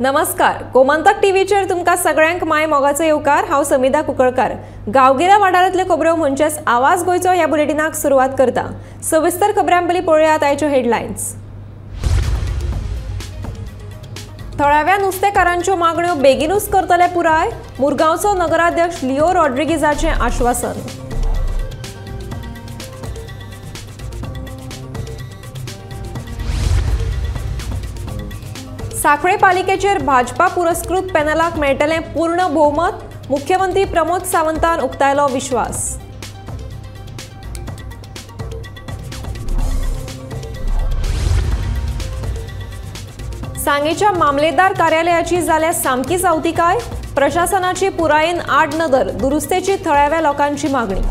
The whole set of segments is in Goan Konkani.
नमस्कार, गोमंतक टीव्हीचेर तुमकां सगळ्यांक my मोगाचो येवकार। हांव समिधा कुंकळकार। गांवगिऱ्या वाठारांतल्यो खबरो म्हणजेच आवाज गोंयचो ह्या बुलेटिनाक सुरवात करता। सविस्तर खबरां पयलीं पळोवया आयच्यो हेडलायन्स। थळाव्या नुस्तेकारांच्यो मागण्यो बेगिनूच करतले पुराय, मुरगांवचो नगराध्यक्ष लिओ रॉड्रिगीजाचें आश्वासन। सांखळे पालिकेचेर भाजपा पुरस्कृत पॅनलाक मेळटलें पूर्ण भोवमत, मुख्यमंत्री प्रमोद सावंतान उक्तायलो विश्वास। सांगेच्या मामलेदार कार्यालयाची जाल्या सामकीच आवतिकाय, प्रशासनाची पुरायेन आड नदर, दुरुस्तेची थळाव्या लोकांची मागणी।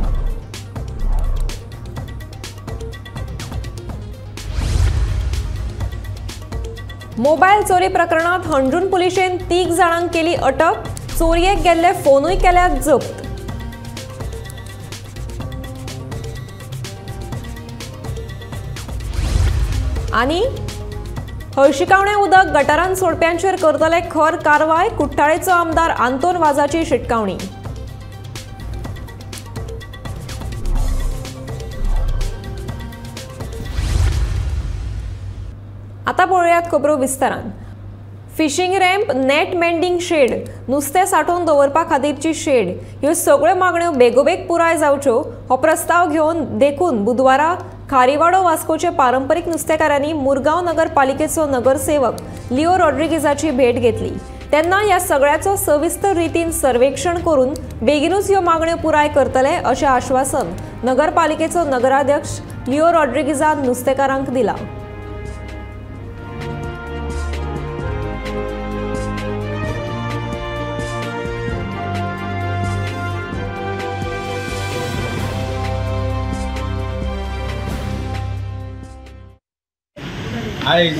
मोबायल चोरी प्रकरणात हणजूण पुलिशेन 3 जाणांक केली अटक, चोरयेक गेल्ले फोनूय केल्यात जप्त। आनी हळशिकावणें उदक गटारान सोडप्यांचेर करतले खर कारवाय, कुठ्ठाळेचो आमदार आंतोन वाजाची शिटकावणी। आता पळोवयात खबरो विस्तारान। Fishing ramp, net mending shed, नुस्तें सांठोवन दवरपा खातीरची शेड ह्यो सगळ्यो मागण्यो बेगोबेग पुराय जावच्यो हो प्रस्ताव घेवन देखून बुधवारा खारीवाडो वास्कोचे पारंपरीक नुस्तेकारांनी मुरगांव नगरपालिकेचो नगरसेवक लिओ रॉड्रिगीजाची भेट घेतली। तेन्ना ह्या सगळ्याचो सविस्तर रितीन सर्वेक्षण करून बेगिनूच ह्यो मागण्यो पुराय करतले अशें आश्वासन नगरपालिकेचो नगराध्यक्ष लिओ रॉड्रिगीजान नुस्तेकारांक दिला। आयज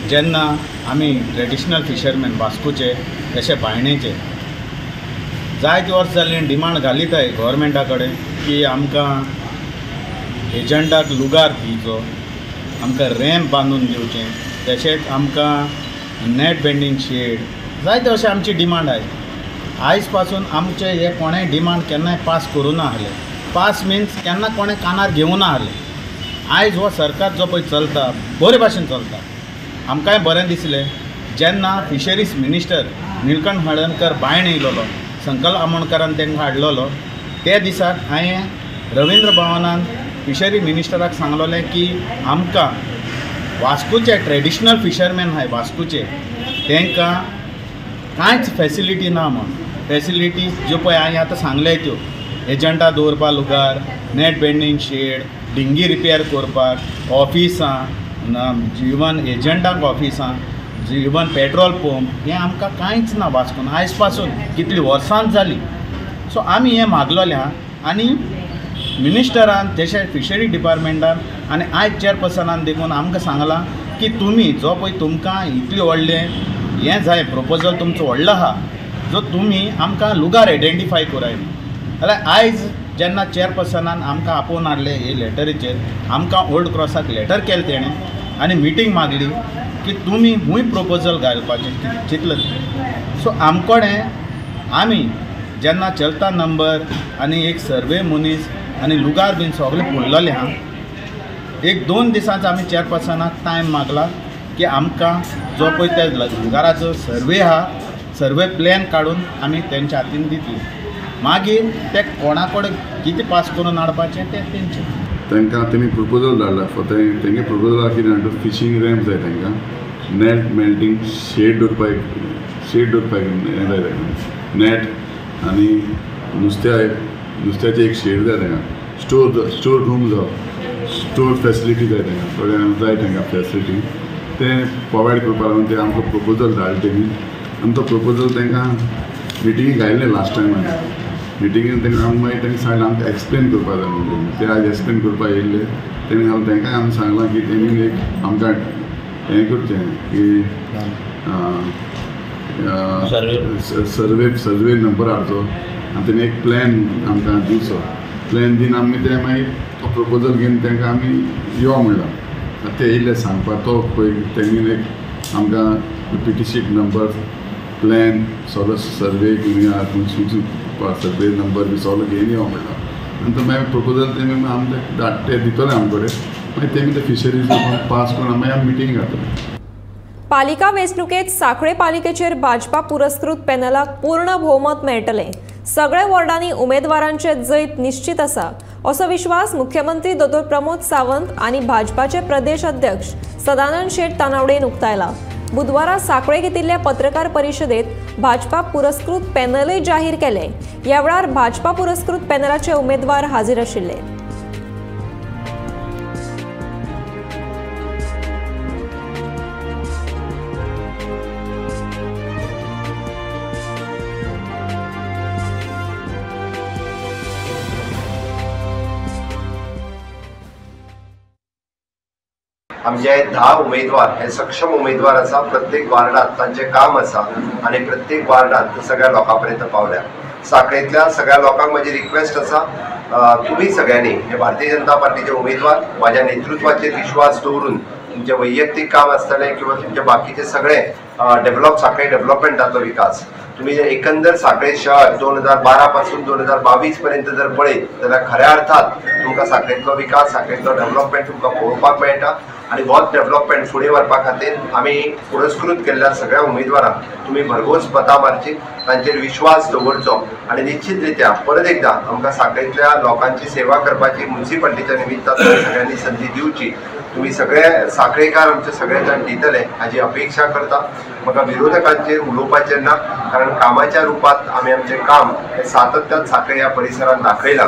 जेन्ना आमी ट्रेडिशनल फिशरमॅन वास्कोचे तशें बायणेचे जायते वर्स जालीं डिमांड घालीत आहे गव्हर्मेंटा कडेन की आमकां एजंटाक लुगार दिवचो, आमकां रॅम्प बांदून दिवचें, तशेंच आमकां नॅट बेंडींग शेड, जायते अशें आमची डिमांड आहे। आयज पासून आमचे हे कोणें डिमांड केन्नाय पास करूं ना आहले, पास मिन्स केन्ना कोणें कानार घेवं ना आहले। आयज हो सरकार जो पळय चलता बरे भाशेन चलता, आमकांय बरें दिसलें जेन्ना फिशरीज मिनिस्टर निलकंठ हळदणकर बायण येयलोलो, संकल्प आमोणकरान तांकां हाडलेलो, त्या दिसाक हांवें रविंद्र भवनान फिशरी मिनिस्टराक सांगलोलें की आमकां वास्कोचे ट्रेडिशनल फिशरमॅन आहाय वास्कोचे, तांकां कांयच फॅसिलिटी ना म्हूण। फॅसिलिटीज ज्यो पळय हांवें आतां सांगले त्यो एजंटा दवरपा लुगार, नेट बेंडींग शेड, डिंगी रिपेर करपाक ऑफिसां, इवन एजंटांक ऑफिसां, इवन पेट्रोल पंप, हें आमकां कांयच ना वास्कोन आयज पासून कितलीं वर्सांच जालीं। सो आमी हें मागलोलें आहा आनी मिनिस्टरान तशें फिशरी डिपार्टमेंटान आनी आयज चेअरपर्सनान देखून आमकां सांगलां की तुमी जो पळय तुमकां इतलें व्हडलें हें जाय प्रपोजल तुमचो व्हडलो आहा, जो तुमी आमकां लुगार आयडेंटिफाय कराय। जाल्यार आयज जेन्ना चेअरपर्सनान आमकां आपोवन हाडलें हे लेटरीचेर, आमकां ओल्ड क्रॉसाक लेटर केलें तेणें आनी मिटींग मागली की तुमी खूंय प्रपोजल घालपाचें चिंतलें। सो आमकोडे आमी जेन्ना चलता नंबर आनी एक सर्वे मनीस आनी लुगार बीन सगळें पळयलें आहा, एक 2 दिसांचो आमी चेअरपर्सनाक टायम मागला की आमकां जो पळय त्या लुगाराचो सर्वे आहा, सर्वे प्लॅन काडून आमी तेंच्या हातीन दितली, मागीर ते कोणा कडेन कितें पास करून हाडपाचें तें तेंचें। तांकां तेमी प्रपोजल धाडला, तेंगे प्रपोजल कितें म्हणटा फिशींग रॅम्प जाय तांकां, नॅट मेल्टींग शेड दवरपाक, शेड दवरपाक हें जाय तांकां नॅट, आनी नुस्त्याचें एक शेड जाय तांकां, स्टोर रूम जावं, स्टोर फॅसिलिटी जाय तांकां, थोड्यांक जाय तांकां फॅसिलिटी तें प्रोवायड करपा लागून ते आमकां प्रपोजल धाडले तेमी। आनी तो प्रपोजल तांकां मिटिंगेक घायल्लें लास्ट टायम, मिटिंगेन तांकां आमी मागीर तांकां सांगलें आमकां एक्सप्लेन करपा जाय म्हणून, ते आयज एक्सप्लेन करपा येयल्ले, तेणी सांगलें तांकां आमी सांगलां की तेणी एक आमकां हें करचें की सर्वे नंबर हाडचो आनी तेणी एक प्लॅन आमकां दिवचो, प्लॅन दिवन आमी तें मागीर तो प्रपोजल घेवन तांकां आमी यो म्हणलां, ते येयल्ले सांगपाक, तो पळय तेणी एक आमकां P T sheet number plan सगळो सर्वे घेवन या, सर्वे नंबर बी सगळो घेवन यो म्हणटा आनी तो मागीर प्रपोजल तेमी आमचे धाडटे दितले आम कडेन, मागीर तेमी ते फिशरीज पास करून मागीर आमी मिटींग घातले। पालिका वेंचणुकेत सांखळे पालिकेचेर भाजपा पुरस्कृत पॅनलाक पूर्ण भोवमत मेळटलें। सगळे वॉर्डांनी उमेदवारांचे जैत निश्चित आसा असो विश्वास मुख्यमंत्री दोतोर प्रमोद सावंत आनी भाजपाचे प्रदेश अध्यक्ष सदानंद शेट तानावडेन उक्तायला। बुधवारा सांखळे घेतिल्ल्या पत्रकार परिशदेत भाजपा पुरस्कृत पॅनलय जाहीर केले। ह्या वेळार भाजपा पुरस्कृत पॅनलाचे उमेदवार हाजीर आशिल्ले। आमचे 10 उमेदवार हे सक्षम उमेदवार आसा, प्रत्येक वार्डात तांचे काम आसा आनी प्रत्येक वार्डात सगळ्या लोकां पर्यंत पावल्या। सांखळेंतल्या सगळ्या लोकांक म्हजी रिक्वेस्ट आसा, तुमी सगळ्यांनी हे भारतीय जनता पार्टीचे उमेदवार माझ्या नेतृत्वाचेर विश्वास दवरून तुमचें वैयक्तीक काम आसतलें किंवा तुमचे बाकीचे सगळे डेव्हलप सांखळे डेव्हलपमेंटाचो विकास तुम्ही जर एकंदर सांखळे शहर 2012 पासून 2022 पर्यंत जर पळयत जाल्यार खऱ्या अर्थात तुमकां सांखळेंतलो विकास, सांखळेंतलो डेव्हलपमेंट तुमकां पळोवपाक मेळटा आनी होच डेव्हलपमेंट फुडें व्हरपा खातीर आमी पुरस्कृत केल्ल्या सगळ्या उमेदवारांक तुमी भरघोस मतां मारची, तांचेर विश्वास दवरचो आनी निश्चित रित्या परत एकदां आमकां सांखळेंतल्या लोकांची सेवा करपाची म्युनिसिपालिटीच्या निमित्तान सगळ्यांनी संदी दिवची। तुमी सगळे सांखळेकार आमचे सगळे जाण दितले हाजी अपेक्षा करता। म्हाका विरोधकांचेर उलोवपाचें ना, कारण कामाच्या रुपात आमी आमचें काम हें सातत्यान सांखळे ह्या परिसरांत दाखयलां।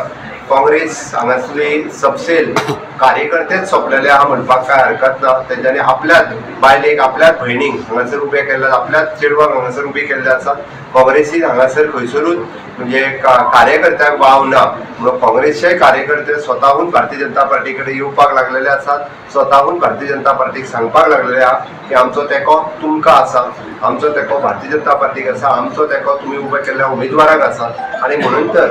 काँग्रेस हांगासरली सबसेल कार्यकर्तेच सोंपलेले आहा म्हणपाक कांय हरकत ना। तेंच्यांनी आपल्याच बायलेक, आपल्याच भयणींक हांगासर उबे केल्ले, आपल्याच चेडवांक हांगासर उबे केल्ले आसा। काँग्रेसीन हांगासर खंयसरूच म्हणजे कार्यकर्त्यांक वाव ना म्हणून काँग्रेसचे कार्यकर्ते स्वताहून भारतीय जनता पार्टी कडेन येवपाक लागलेले आसात, स्वताहून भारतीय जनता पार्टीक सांगपाक लागलेले आहा की आमचो तेंको तुमकां आसा, आमचो तेंको भारतीय जनता पार्टीक आसा, आमचो तेंको तुमी उबे केल्ल्या उमेदवारांक आसा आनी म्हणून तर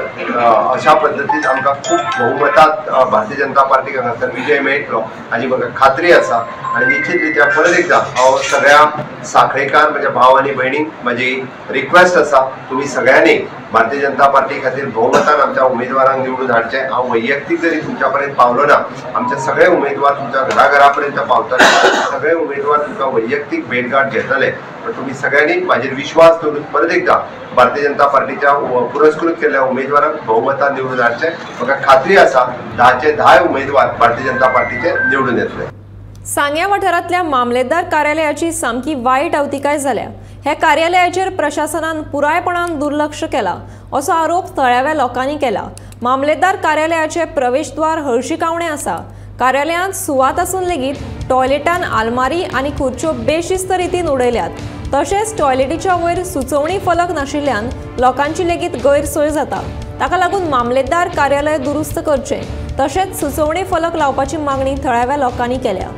अशा पद्दतीन आमकां खूब बहुमतांत भारतीय जनता पार्टीक हांगासर विजय मेळटलो हाजी म्हाका खात्री आसा। आनी निश्चित रित्या परत एकदां हांव सगळ्या सांखळेकार म्हज्या भाव आनी भयणींक म्हजी रिक्वेस्ट आसा, तुमी सगळ्यांनी भारतीय जनता पार्टी खातीर बहुमतान आमच्या उमेदवारांक निवडून हाडचें। हांव वैयक्तीक जरी तुमच्या पर्यंत पावलो ना, आमचे सगळे उमेदवार तुमच्या घराघरा पर्यंत पावतले, सगळे उमेदवार तुमकां वैयक्तीक भेटगाठ घेतले, पण तुमी सगळ्यांनी म्हाजेर विश्वास दवरून परत एकदां भारतीय जनता पार्टीच्या पुरस्कृत केल्ल्या उमेदवारांक बहुमतान निवडून हाडचें। म्हाका खात्री आसा 10चे 10 उमेदवार भारतीय जनता पार्टीचे निवडून येतले। सांग्या वाठारांतल्या मामलेदार कार्यालयाची सामकी वायट आवतिकाय जाल्या। ह्या कार्यालयाचेर प्रशासनान पुरायपणान दुर्लक्ष केला असो आरोप थळाव्या लोकांनी केला। मामलेदार कार्यालयाचे प्रवेशद्वार हळशिकावणें आसा। कार्यालयांत सुवात आसून लेगीत टॉयलेटान आलमारी आनी खुर्च्यो बेशिस्त रितीन उडयल्यात। तशेंच टॉयलेटीच्या वयर सुचोवणी फलक नाशिल्ल्यान लोकांची लेगीत गैरसोय जाता। ताका लागून मामलेदार कार्यालय दुरुस्त करचें तशेंच सुचोवणी फलक लावपाची मागणी थळाव्या लोकांनी केल्या।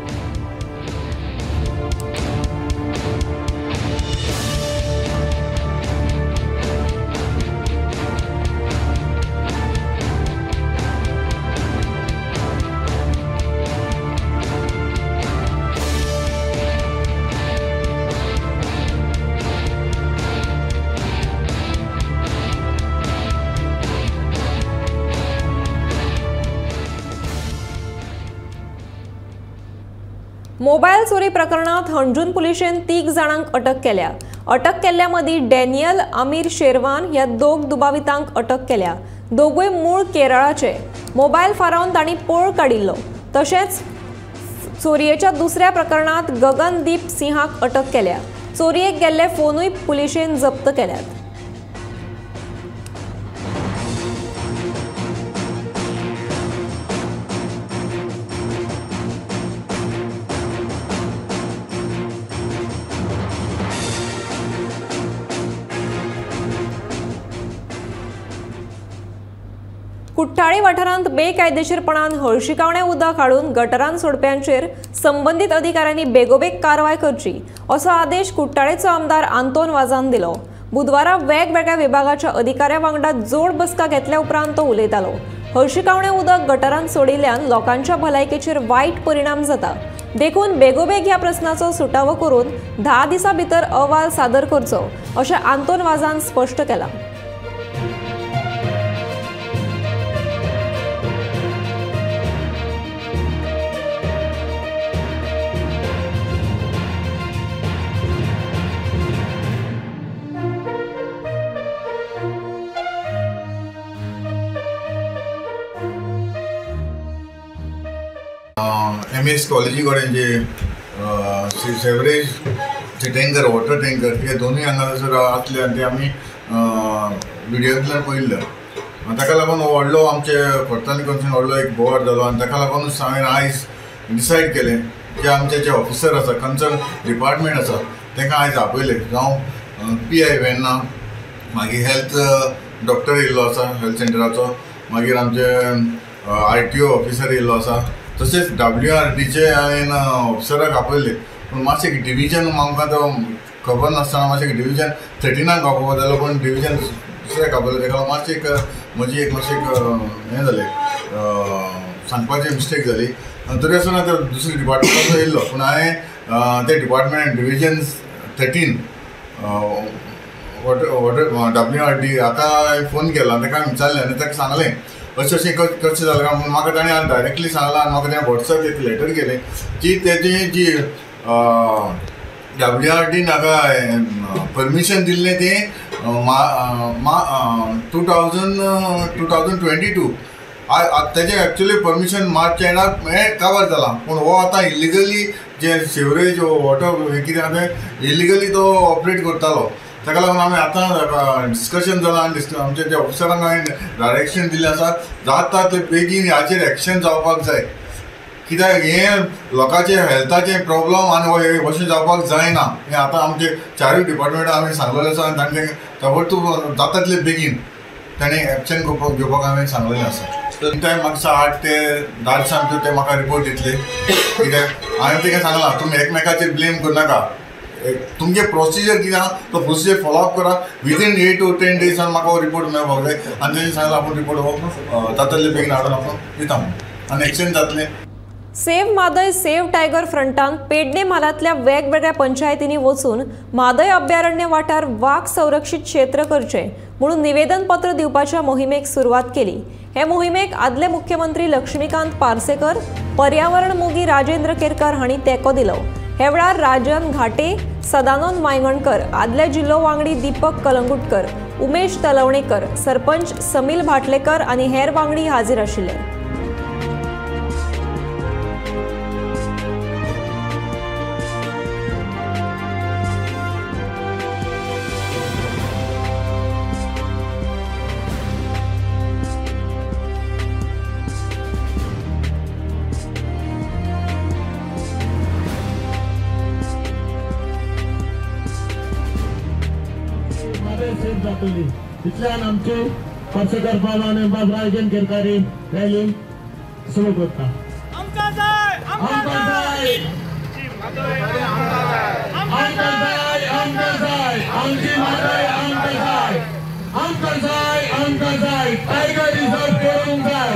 मोबायल चोरी प्रकरणात हणजूण पुलिशेन 3 जाणांक अटक केल्या। अटक केल्ल्या मदीं डॅनियल आमीर शेरवान ह्या 2 दुबावितांक अटक केल्या। दोगूय मूळ केरळाचे। मोबायल फारावन तांणी पळ काडिल्लो। तशेंच चोरयेच्या दुसऱ्या प्रकरणात गगनदीप सिंहाक अटक केल्या। चोरयेक गेल्ले फोनूय पुलिशेन जप्त केल्यात। कुठ्ठाळे वाठारांत बेकायदेशीरपणान हळशिकावणें उदक हाडून गटरान सोडप्यांचेर संबंदीत अधिकाऱ्यांनी बेगोबेग कारवाय करची असो आदेश कुठ्ठाळेचो आमदार आंतोन वाजान दिलो। बुधवारा वेगवेगळ्या विभागाच्या अधिकाऱ्या वांगडा जोड बसका घेतल्या उपरांत तो उलयतालो। हळशिकावणें उदक गटरान सोडिल्ल्यान लोकांच्या भलायकेचेर वायट परिणाम जाता। देखून बेगोबेग ह्या प्रस्नाचो सुटावो करून 10 दिसां भितर अहवाल सादर करचो अशें आंतोन वाजान स्पश्ट केलां। एम एस कॉलेजी कडेन जे सेवरेज जे टँकर वॉटर टँकर हे दोनूय हांगा आसले आनी ते आमी विडियोंतल्यान पळयल्ले। ताका लागून हो व्हडलो आमचे कोर्तानी कॉन्स्टिट्युएन्सी व्हडलो एक बोवाळ जालो आनी ताका लागूनच हांवें आयज डिसायड केलें जे आमचे जे ऑफिसर आसा कन्सर्न डिपार्टमेंट आसा तांकां आयज आपयले, जावं पी I Verna, मागीर हेल्थ डॉक्टर येयल्लो आसा हेल्थ सेंटराचो, मागीर आमचे आर टी ओ ऑफिसर येयल्लो आसा, तशेंच डब्ल्यू आर डीचे हांवें ऑफिसराक आपयले। पूण मातशें डिविजन आमकां तो खबर नासतना मातशें डिविजन 13 आपोवपा जालो, पूण डिविजन दुसऱ्याक आपयलें। ताका लागून मातशें एक म्हजी एक मातशें एक हें जालें, सांगपाची मिस्टेक जाली। तरी आसतना तो दुसऱ्या डिपार्टमेंटाचो येयल्लो, पूण हांवें ते department division 13 water water W R D हाका हांवें फोन केलो आनी ताका विचारलें आनी ताका सांगलें अशें अशें कशें जालें काय म्हणून। म्हाका ताणें डायरेक्टली सांगलां आनी म्हाका तेणें वॉट्सएप एक लेटर केलें की तेजी जी डब्ल्यू आर डीन हाका परमिशन दिल्लें तें 2022 तेजें एक्चुअली परमिशन मार्च एंडाक हें कवर जालां, पूण हो आतां इलिगली जे सिवरेज वॉटर हें कितें आहा तें इलिगली तो ऑपरेट करतालो। ताका लागून आमी आतां डिस्कशन जालां आनी आमचे जे ऑफिसरांक हांवें डायरेक्शन दिल्लें आसा जाता ते बेगीन हाचेर एक्शन जावपाक जाय, कित्याक हें लोकांचें हेल्थाचें प्रॉब्लम आनी अशें जावपाक जायना। हें आतां आमचे चारूय डिपार्टमेंटां आमी सांगलेलें आसा आनी तांचे ताबडतोब जाता तितले बेगीन ताणें एक्शन घेवपाक हांवें सांगलेलें आसा। तर टायम म्हाका 8 ते 10 दिसां भितर ते म्हाका रिपोर्ट दितले, कित्याक हांवें तांकां सांगलां तुमी एकमेकाचेर ब्लेम करनाका, तुमगे प्रोसिजर कितें आहा तो प्रोसिजर फॉलो अप करा, विदीन 8 to 10 डेजान म्हाका हो रिपोर्ट मेळपाक जाय आनी तेणी सांगलां आपूण रिपोर्ट हो जाता तितले बेगीन हाडून आपूण दिता म्हणून आनी एक्शन जातलें। सेव्ह म्हादय सेव्ह टायगर फ्रंटान पेडणे म्हालांतल्या वेगवेगळ्या पंचायतींनी वचून म्हादय अभयारण्य वाठार वाग संरक्षित क्षेत्र करचें म्हणून निवेदन पत्र दिवपाच्या मोहिमेक सुरवात केली। हे मोहिमेक आदले मुख्यमंत्री लक्ष्मीकांत पार्सेकर, पर्यावरण मोगी राजेंद्र केरकर हांणी तेंको दिलो। हे वेळार राजन घाटे, सदानंद वायंगणकर, आदले जिल्लो वांगडी दीपक कलंगुटकर, उमेश तलवणेकर, सरपंच समील भाटलेकर आनी हेर वांगडी हाजीर आशिल्ले। इतल्यान आमचे पार्सेकर बाबा आनी बाब राजन केरकारी रॅली सुरू करता। आमकां जाय, आमकां जाय, आमकां जाय, आमकां जाय, आमची म्हादय आमकां जाय, आमकां जाय, आमकां जाय, टायगर रिझर्व करूंक जाय,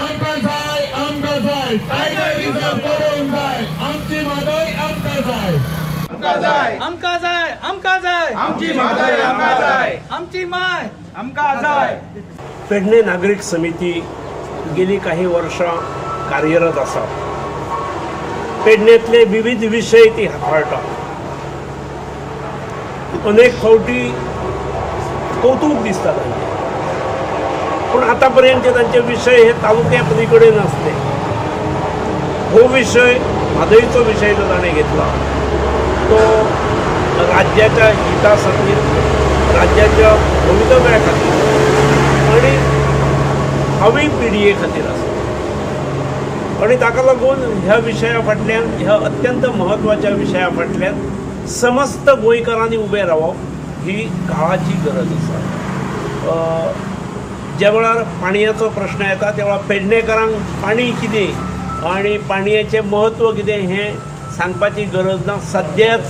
आमकां जाय, आमकां जाय, टायगर रिझर्व करूंक जाय, आमची म्हादय आमकां जाय, आमकां जाय, आमकां जाय, आमकां जाय, आमची म्हादय आमकां जाय, आमची my आमकां जाय। पेडणे नागरीक समिती गेली काही वर्षां कार्यरत आसा। पेडणेंतले विविध विशय ती हाताळटा। अनेक फावटी कौतुक दिसता तांचें, पूण आतां पर्यंत तांचे विशय हे तालुक्या पलीकडे नासले। हो विशय म्हादयचो विशय जो ताणें घेतला तो राज्याच्या हिता खातीर, राज्याच्या भवितव्या खातीर आनी भावी पिळगे खातीर आसा। आनी ताका लागून ह्या विशया फाटल्यान, ह्या अत्यंत म्हत्वाच्या विशया फाटल्यान समस्त गोंयकारांनी उबें रावप ही काळाची गरज आसा। ज्या वेळार पाणयाचो प्रश्न येता त्या वेळार पेडणेकारांक पाणी कितें आनी पाणयाचें म्हत्व कितें हें सांगपाची गरज ना। सद्याच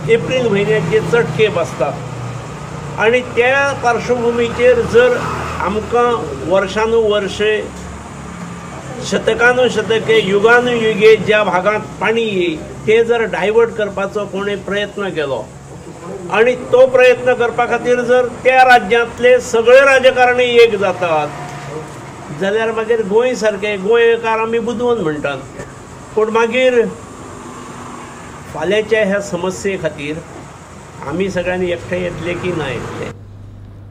एप्रील म्हयन्याक जे चटके बसतात आनी त्या पार्श्वभुमीचेर जर आमकां वर्षानुवर्षे शतकानुशतके युगानुयुगे ज्या भागांत पाणी येई ते जर डायवर्ट करपाचो कोणे प्रयत्न केलो आनी तो प्रयत्न करपा खातीर जर त्या राज्यांतले सगळे राजकारणी एक जातात जाल्यार मागीर गोंय सारकें गोंयकार आमी बुदवंत म्हणटात, पूण मागीर फाल्यांच्या ह्या समस्ये खातीर आमी सगळ्यांनी एकठांय येतले की ना येतले.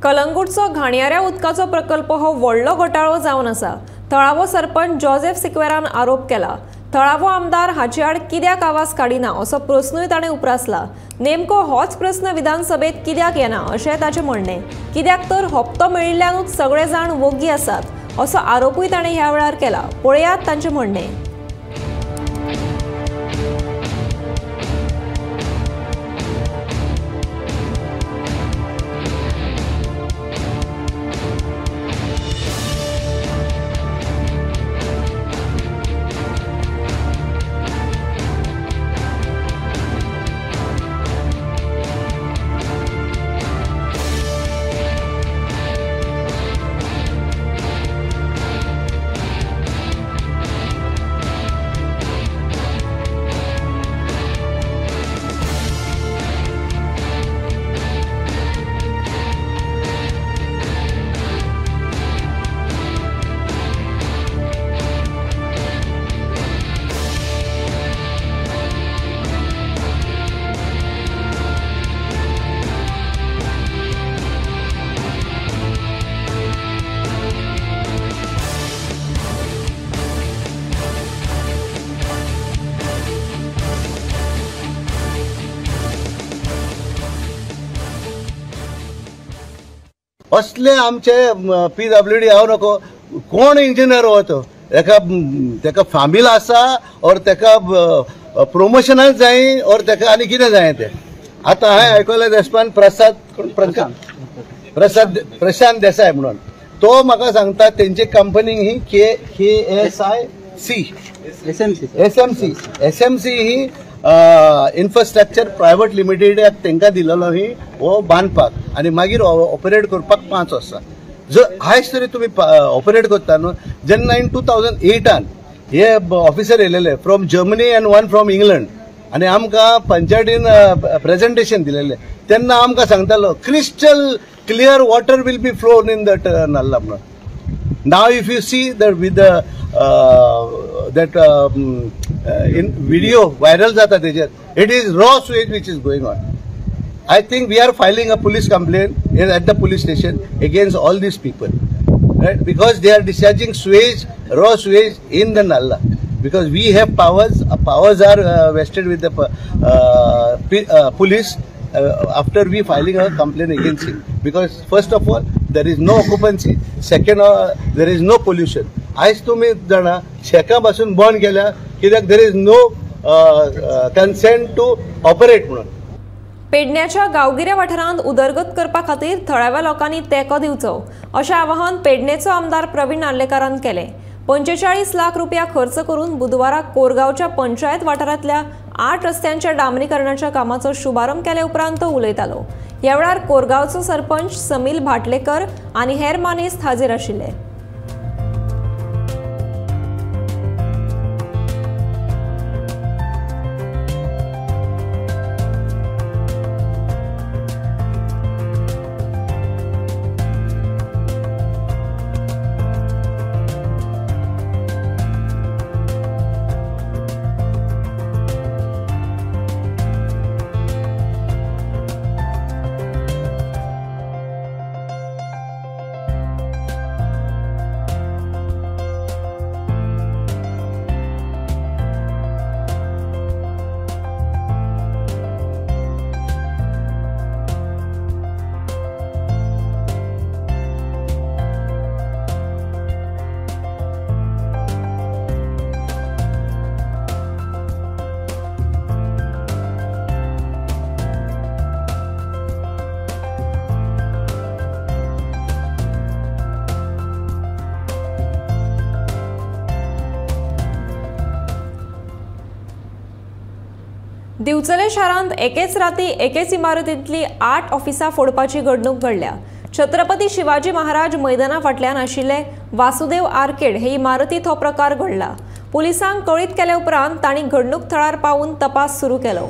कलंगूटचो घाणयाऱ्या उदकाचो प्रकल्प हो व्हडलो घोटाळो जावन आसा. थळावो सरपंच जोसेफ सिक्वेरान आरोप केला. थळावो आमदार हाचे आड कित्याक आवाज काडिना असो प्रस्नूय ताणें उप्रासला. नेमको होच प्रस्न विधानसभेत कित्याक येना अशें ताचें म्हणणें. कित्याक तर हप्तो मेळिल्ल्यानूच सगळे जाण वोग्गी आसात असो आरोपूय ताणें ह्या वेळार केला. पळयात तांचें म्हणणें. असले आमचे PWD हांव नको कोण इंजिनियर हो तो एका तेका फामील आसा और तेका प्रोमोशनाच जाय और तेका आनी कितें जाय तें. आतां हांवें आयकलें देशपान प्रसाद प्रसाद प्रशांत देसाय म्हणून तो म्हाका सांगता तेंची कंपनी ही KSIC SMC ही इन्फ्रास्ट्रक्चर प्रायव्हेट लिमिटेडाक तांकां दिलेलो ही हो बांदपाक आनी मागीर ऑपरेट करपाक 5 वर्सां. जर आयज तरी तुमी ऑपरेट करता न्हू जेन्ना इन 2008 हे officer येयलेले from Germany and one from England आनी आमकां पंचायतीन प्रेजेंटेशन दिलेलें तेन्ना आमकां सांगतालो crystal clear water will be flown in that nallah म्हणून. Now if you see that with that in video viral जाता तेजेर it is raw sewage which is going on. I think we are filing a police complaint at the police station against all these people, right? Because they are discharging sewage, raw sewage in the nallah. Because we have powers, powers are vested with the police after we filing a complaint against him. Because first of all, there is no occupancy. Second, there is no pollution. आयज तुमी जाणा शेका पासून बंद केल्या कित्याक there is no consent to operate म्हणून. पेडण्याच्या गांवगिऱ्या वाठारांत उदरगत करपा खातीर थळाव्या लोकांनी तेंको दिवचो अशें आवाहन पेडणेचो आमदार प्रवीण आर्लेकारान केलें. 45 लाख रुपया खर्च करून बुधवारा कोरगांवच्या पंचायत वाठारांतल्या 8 रस्त्यांच्या डांबरीकरणाच्या कामाचो शुभारंभ केले उपरांत तो उलयतालो. ह्या वेळार कोरगांवचो सरपंच समील भाटलेकर आनी हेर मानेस्त हाजीर आशिल्ले. दिवचले शारांत एकेच राती एकेच इमारतींतली 8 ऑफिसां फोडपाची घडणूक घडल्या. छत्रपती शिवाजी महाराज मैदाना फाटल्यान आशिल्ले वासुदेव आर्केड हे इमारतींत हो प्रकार घडला. पुलिसांक कळीत केले उपरांत तांणी घडणूक थळार पावून तपास सुरू केलो.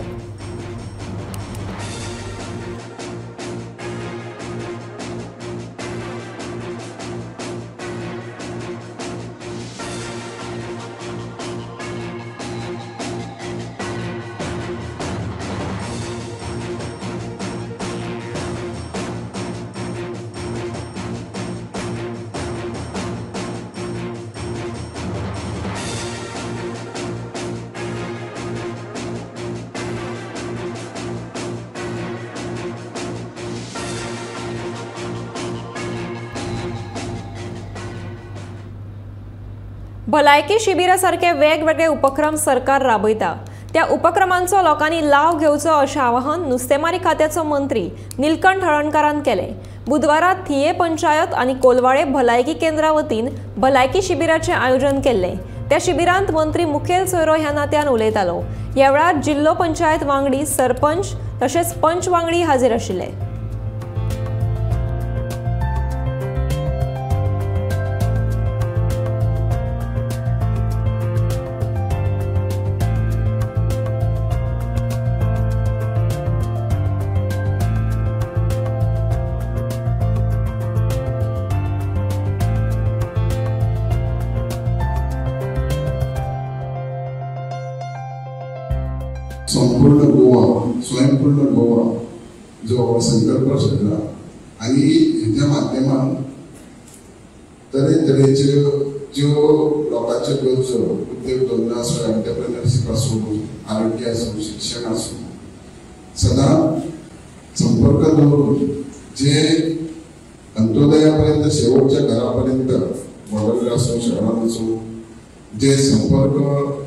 भलायकी शिबिरा सारखे वेगवेगळे उपक्रम सरकार राबयता. त्या उपक्रमांचो लोकांनी लाव घेवचो अशें आवाहन नुस्तेमारी खात्याचो मंत्री निलकंठ हळर्णकारान केलें. बुधवारा थिये पंचायत आनी कोलवाळे भलायकी केंद्रा वतीन भलायकी शिबिराचें आयोजन केल्लें. त्या शिबिरांत मंत्री मुखेल सोयरो ह्या नात्यान उलयतालो. ह्या वेळार जिल्लो पंचायत वांगडी, सरपंच तशेंच पंच वांगडी हाजीर आशिल्ले. संपूर्ण गोवा, स्वयंपूर्ण गोवा जो संकल्प आशिल्लो आनी हेच्या माध्यमान तरेतरेच्यो ज्यो लोकांच्यो गरजो, उद्योग धंदो आसूं, एंटरप्रेनरशीप आसूं, आरोग्य आसूं, शिक्षण आसूं, सदांच संपर्क दवरून जे अंत्योदया पर्यंत शेवटच्या घरा पर्यंत बॉर्डर आसूं, शहरान आसूं, जे संपर्क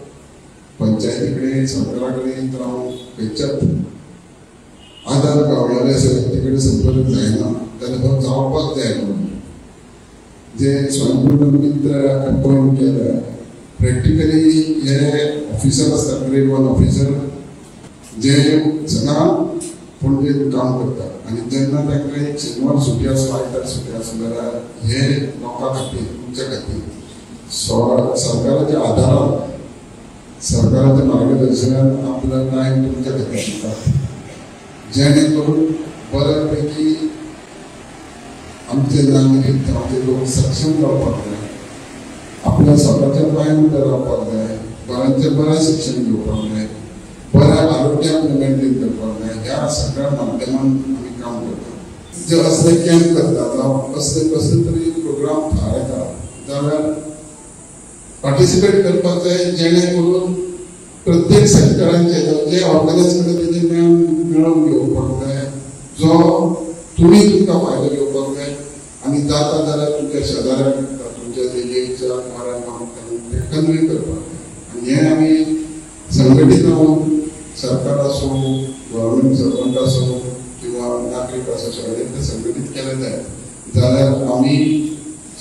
पंचायती कडेन, सरकारा कडेन जावं खंयच्याच आदार गावलेले आसा व्यक्ती कडेन संपर्क जायना जाल्यार तो जावपाक जाय म्हणून जे स्वयंपूर्ण मित्र अपॉयंट केल्या. प्रॅक्टिकली हे ऑफिसर आसतात, ग्रेड 1 ऑफिसर, जे सदां पणजेन काम करतात आनी जेन्ना तांकां एक शेनवार सुटी आसूं, आयतार सुटी आसूं, जाल्यार हे लोकां खातीर, तुमच्या खातीर सरकाराच्या आदारान, सरकाराच्या मार्गदर्शनान आपला टायम तुमच्या खातीर दितात, जेणे करून बऱ्यापैकी आमचे नागरीक, आमचे लोक सक्षम जावपाक जाय, आपल्या स्वताच्या पांयार उबे रावपाक जाय, बऱ्यांचें बरें शिक्षण घेवपाक जाय, बऱ्या आरोग्याक मेंटेन करपाक जाय. ह्या सगळ्या माध्यमान आमी काम करता. जे असले कॅम्प करता जावं असले कसले तरी प्रोग्राम थारायता जाल्यार पार्टिसिपेट करपाक जाय, जेणे करून प्रत्येक सेक्टरांचे जे ऑर्गनायज करता तेजे ज्ञान मेळोवन घेवपाक जाय, जो तुमी तुमकां फायदो घेवपाक जाय आनी जाता जाल्यार तुमच्या शेजाऱ्यांक, तुमच्या देगेच्या वाऱ्यांक ते कन्वे करपाक जाय. आनी हें आमी संघटीत रावन, सरकार आसूं, गव्हर्मेंट सर्वंट आसूं किंवा नागरीक आसूं, सगळें ते संघटीत केलें जाय जाल्यार आमी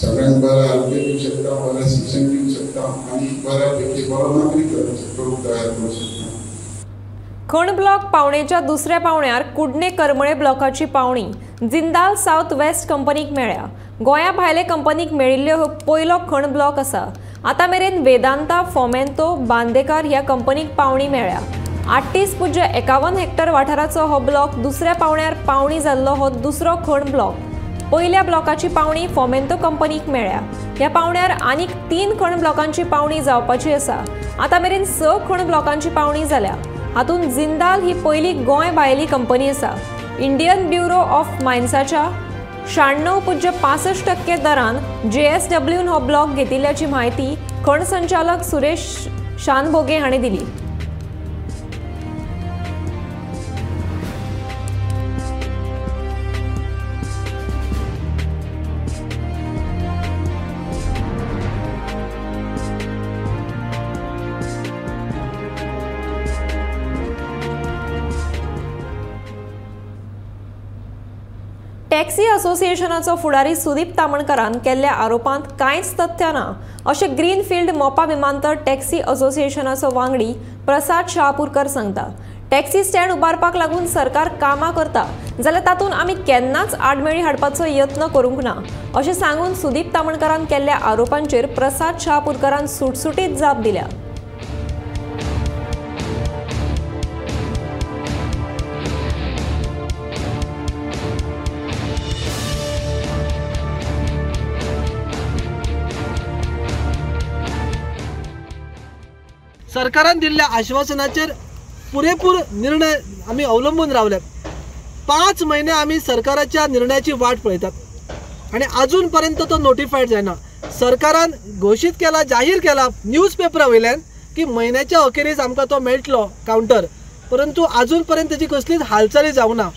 सगळ्यांक बरें आरोग्य दिवंक शकता, बरें शिक्षण दिवंक शकता आनी बऱ्यापैकी बरो नागरीक करूंक तयार करूंक शकता. खण ब्लॉक पावणेच्या दुसऱ्या पावण्यार कुडणे करमळे ब्लॉकाची पावणी जिंदाल सावथ वेस्ट कंपनीक मेळ्ळ्या. गोंया भायले कंपनीक मेळिल्ल्यो हो पयलो खण ब्लॉक आसा. आतां मेरेन वेदांता, फोमेंतो, बांदेकार ह्या कंपनीक पावणी मेळ्ळ्या. 38.51 हेक्टर वाठाराचो हो ब्लॉक दुसऱ्या पावण्यार पावणी जाल्लो हो दुसरो खण ब्लॉक. पयल्या ब्लॉकाची पावणी फोमेंतो कंपनीक मेळ्ळ्या. ह्या पावण्यार आनीक 3 खण ब्लॉकांची पावणी जावपाची आसा. आतां मेरेन 6 खण ब्लॉकांची पावणी जाल्या. हातूंत जिंदाल ही पयली गोंय भायली कंपनी आसा. इंडियन ब्युरो ऑफ मायन्साच्या 96.65% दरान JSWन हो ब्लॉक घेतिल्ल्याची म्हायती खण संचालक सुरेश शानभोगे हांणी दिली. टॅक्सी असोसिएशनाचो फुडारी सुदीप तामणकरान केल्ल्या आरोपांत कांयच तथ्य ना अशें ग्रीनफिल्ड मोपा विमानतळ टॅक्सी असोसिएशनाचो वांगडी प्रसाद शहापूरकर सांगता. टॅक्सी स्टँड उबारपाक लागून सरकार कामां करता जाल्यार तातूंत आमी केन्नाच आडमेळी हाडपाचो यत्न करूंक ना अशें सांगून सुदीप तामणकारान केल्ल्या आरोपांचेर प्रसाद शहापूरकारान सुटसुटीत जाप दिल्या। सरकारान दिल्ल्या आश्वासनाचेर पुरेपूर निर्णय आमी अवलंबून रावले। 5 महिने आमी सरकाराच्या निर्णयाची वाट पळयतात आनी अजून पर्यंत तो नोटिफायड जायना। सरकारान घोशीत केला, जाहीर केला न्यूज पेपरा वयल्यान की म्हयन्याच्या अखेरीस आमकां तो मेळटलो कावंटर, परंतु अजून पर्यंत तेजी कसलीच हालचाली जावना।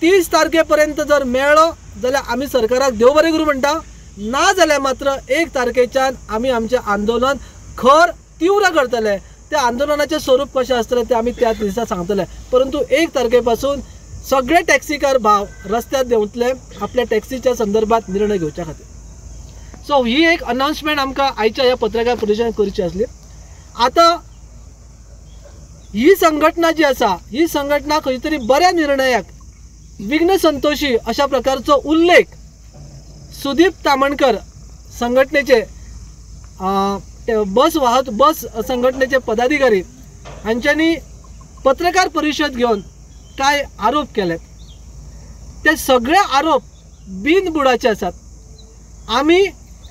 30 तारखे पर्यंत जर मेळ्ळो जाल्यार आमी सरकाराक देव बरें करूं म्हणटा, ना जाल्यार मात्र 1 तारखेच्यान आमी आमचें आंदोलन खर तीव्र करतले। त्या आंदोलनाचें स्वरूप कशें आसतलें तें आमी त्याच दिसा सांगतले, परंतु 1 तारखे पासून सगळे टॅक्सीकार भाव रस्त्यार देंवतले आपल्या टॅक्सीच्या संदर्भात निर्णय घेवच्या खातीर। सो ही एक अनाउन्समेंट आमकां आयच्या ह्या पत्रकार परिशदेन करची आसली। आतां ही संघटना जी आसा ही संघटना खंय तरी बऱ्या निर्णयाक विघ्न संतोषी अशा प्रकारचो उल्लेख सुदीप तामणकर संघटनेचे बस वाहत बस संघटनेचे पदाधिकारी हांच्यांनी पत्रकार परिशद घेवन काय आरोप केले, ते सगळे आरोप बिनबुडाचे आसात। आमी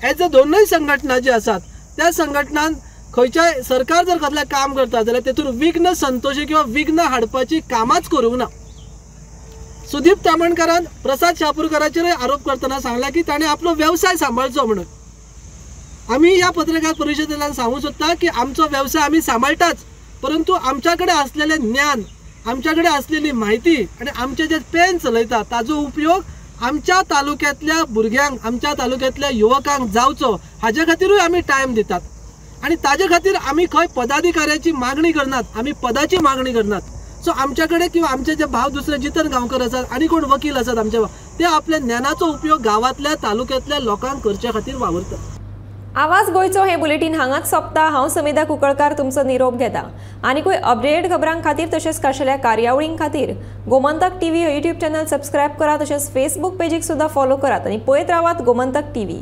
एज अ दोनूय संघटना जी आसात त्या संघटनान खंयच्याय सरकार जर कसलें काम करता जाल्यार तेतून विघ्न संतोषी किंवा विघ्न हाडपाची कामांच करूंक ना। सुदीप तामणकारान प्रसाद शहापूरकाराचेरय आरोप करतना सांगला की ताणें आपलो वेवसाय सांबाळचो म्हणून। आमी ह्या पत्रकार परिशदेंतल्यान सांगूंक सोदता की आमचो वेवसाय आमी सांबाळटाच, परंतु आमच्या कडेन आसलेलें ज्ञान, आमच्या कडेन आसलेली म्हायती आनी आमचे जे पेन चलयता ताजो उपयोग आमच्या तालुक्यांतल्या भुरग्यांक, आमच्या तालुक्यांतल्या युवकांक जावचो हाजे खातीरूय आमी टायम दितात आनी ताजे खातीर आमी खंय पदाधिकाऱ्याची मागणी करनात, आमी पदाची मागणी करनात। सो आमच्या कडेन किंवा आमचे जे भाव दुसरे जितन गांवकर आसात आनी कोण वकील आसात आमचे, ते आपल्या ज्ञानाचो उपयोग गांवांतल्या तालुक्यांतल्या लोकांक करचे खातीर वावरतात। आवाज गोंयचो हे बुलेटीन हांगाच सोंपता। हांव समिधा कुंकळकार तुमचो निरोप घेता। आनीकूय अपडेट खबरां खातीर तशेंच खाशेल्या कार्यावळीं खातीर गोमंतक टीव्ही हे यूट्यूब चॅनल सबस्क्रायब करात, तशेंच फेसबूक पेजीक सुद्दां फॉलो करात आनी पळयत रावात गोमंतक टीव्ही।